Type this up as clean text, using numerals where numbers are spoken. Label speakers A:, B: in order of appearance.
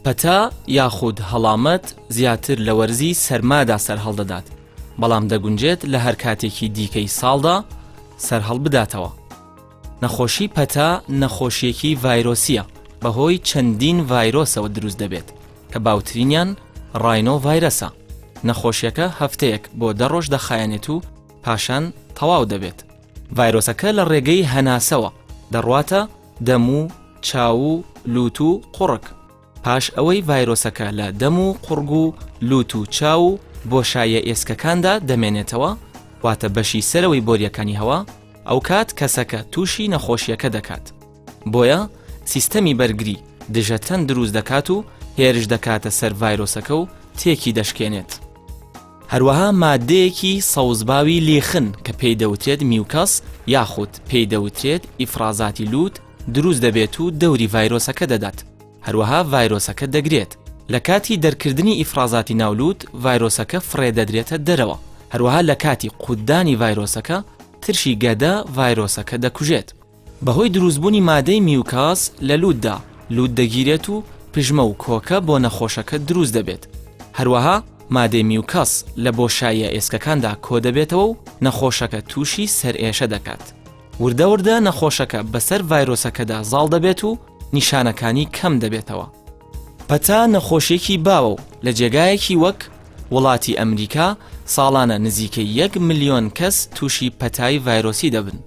A: پەتا یاخود هەڵامەت زیاتر لە وەرزی سەرمادا سەرهەڵدەدات، بەڵام دەگونجێت لە هەر کاتێکی دیکەی ساڵدا سەرهەڵبداتەوە. نەخۆشی پەتا نەخۆشییەکی ڤایرۆسییە بەهۆی چەندین ڤایرۆسەوە دروست دەبێت کە باوترینیان ڕاینۆ ڤایرەسە. نەخۆشیەکە هەفتەیەک بۆ دە ڕۆژ دەخایەنێت و پاشان تەواو دەبێت. ڤایرۆسەکە لە ڕێگەی هەناسەوە دەڕواتە دەم و چاو و لوت و قوڕگ. پاش ئەوەی ڤایرۆسەکە لە دەم و قوڕگ و لوت و چاو و بۆشاییە ئێسکەکاندا دەمێنێتەوە، واتە بەشی سەرەوەی بۆرییەکانی هەوا، ئەوکات کەسەکە تووشی نەخۆشییەکە دەکات. بۆیە سیستەمی بەرگری دژەتەن دروست دەکات و هێرش دەکاتە سەر ڤایرۆسەکە و تێکی دەشکێنێت. هەروەها ماددەیەکی سەوزباوی لیخن کە پێی دەوترێت میوکەس یاخود پێی دەوترێت ئیفرازاتی لووت دروست دەبێت و دەوری ڤایرۆسەکە دەدات، هەروەها ڤایرۆسەکە دەگرێت. لە کاتی دەرکردنی ئیفرازاتی ناو لووت ڤایرۆسەکە فڕێدەدرێتە دەرەوە، هەروەها لە کاتی قوتدانی ڤایرۆسەکە ترشی گەدە ڤایرۆسەکە دەکوژێت. بەهۆی دروستبوونی مادەی میوکاس لە لووتدا، لووت دەگیرێت و پژمە و کۆکە بۆ نەخۆشەکە دروست دەبێت. هەروەها مادەی میوکاس لە بۆشاییە ئێسکەکاندا کۆدەبێتەوە و نەخۆشەکە تووشی سەرئێشە دەکات. وردە وردە نەخۆشەکە بەسەر ڤایرۆسەکەدا زاڵ دەبێت و نیشانەکانی کەم دەبێتەوە. پەتا نەخۆشیەکی باوە و لە جێگایەکی وەک وڵاتی ئەمریکا ساڵانە نزیکەی یەک ملیۆن کەس تووشی پەتای ڤایرۆسی دەبن.